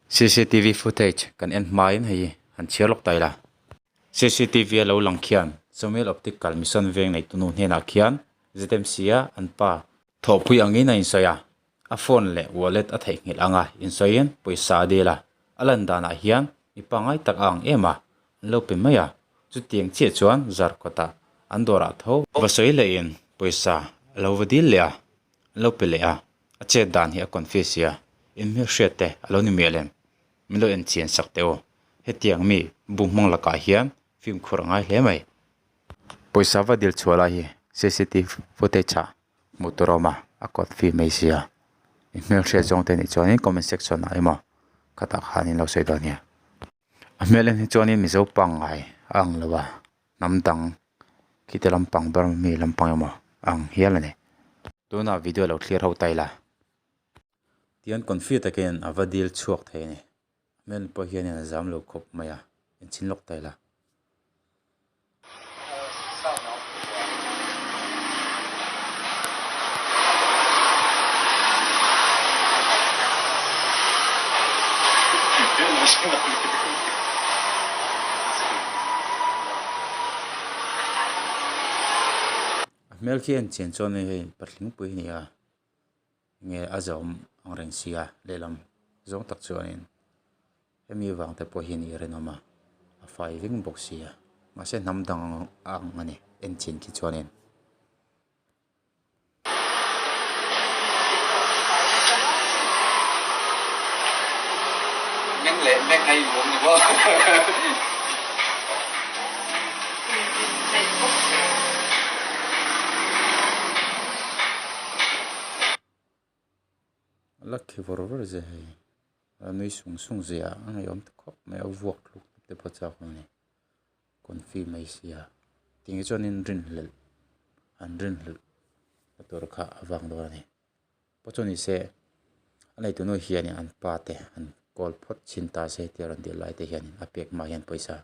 Cctv footage kan en hmain hei han chhiar lawk ta ila. Cctv a lo lang khian Samuel Optical Mission veng neitu nu hnenah khian ZMC a an pa thawhpui angin a insawi a, a phone leh wallet a theihnghilh anga insawiin pawisa a dil a, a lan danah hian mi pangngai tak a ang em a, an lo pe mai a, chutiang chiah chuan Zarkawtah an dawrah tho va sawi lehin pawisa a lo va dil leh a, an lo pe leh a, a chet dan hi a confuse sia, inhmelhriat te a lo ni miah lem, min lo enchian sak teh u, hetiang mi bu hmang lakah hian fimkhur a ngai hle mai. Pawisa va dil chhuah lai hi cctv footage ah hmuh tur a awm a, a kawt fi mai sia, i hmelhriat zawng te nih chuanin comment section ah emaw khatah khan in lo sawi dawn nia. A hmel en hi chuanin mizo pangngai a ang lo a, hnam dang khiti lampang ber mi lampang emaw a ang hial a ni. Tunah video lo thlir ho ta ila. Tihian confi takin a va dil chhuak thei a ni. A hmel pawh hianin a zam lo khawp mai a, enchhin lawk ta ila. A hmel khi en chian chuan hei patling pui a ni a nge a zawm ang reng si a lehlam zawng tak chuanin hemi vang te pawh hian i rinawm a a fai veng bawk si a mahse hnam dang a ang a ni en chin khi chuanin. Meng leh meng a inawm ni maw. A la khi vawr vawr zia hei a nui sung sung zia a ngaihawm ta khawp mai a vuak thluk te pawh chak a ni confi mai sia tinge chuanin rinhlelh an rinhlelh na tur kha a vang dawn a ni pawh chu ni se a neitu nu hianin an pa te an call phawt chhin ta se tia rawn tih lai te hianin a pek hma hian pawisa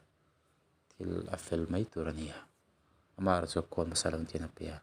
thil a fel mai tur a ni a amaherawh chu call hmasa lo hian a pe a.